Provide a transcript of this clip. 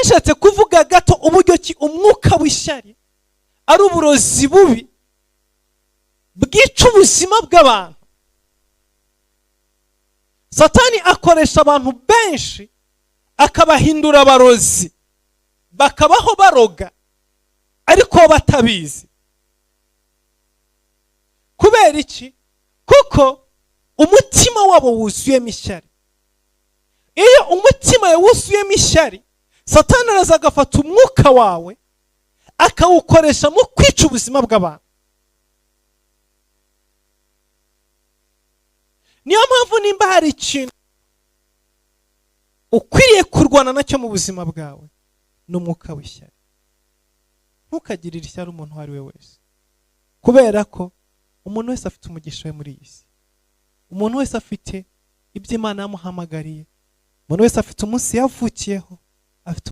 Nishatse kuvuga gato uburyo ki umwuka w'ishyari ari uburozi bubi bwica ubuzima bw'abantu. Satani akoresha abantu benshi, akabahindura abarozi, bakabaho baroga ariko batabizi. Kubera iki? Kuko umutima wabo wuzuyemo ishyari. Iyo umutima wawe wuzuyemo ishyari, Satani araza agafata umwuka wawe, akawukoresha mu kwica ubuzima bw'abantu. Niyo mpamvu nimba hari ikintu ukwiriye kurwana nacyo mu buzima bwawe, ni umwuka w'ishyari. Ntukagirire ishyari umuntu uwo ari we wese, kubera ko umuntu wese afite umugisha we muri iyi si. Umuntu wese afite ibyo Imana yamuhamagariye. Umuntu wese afite umunsi yavukiyeho, afite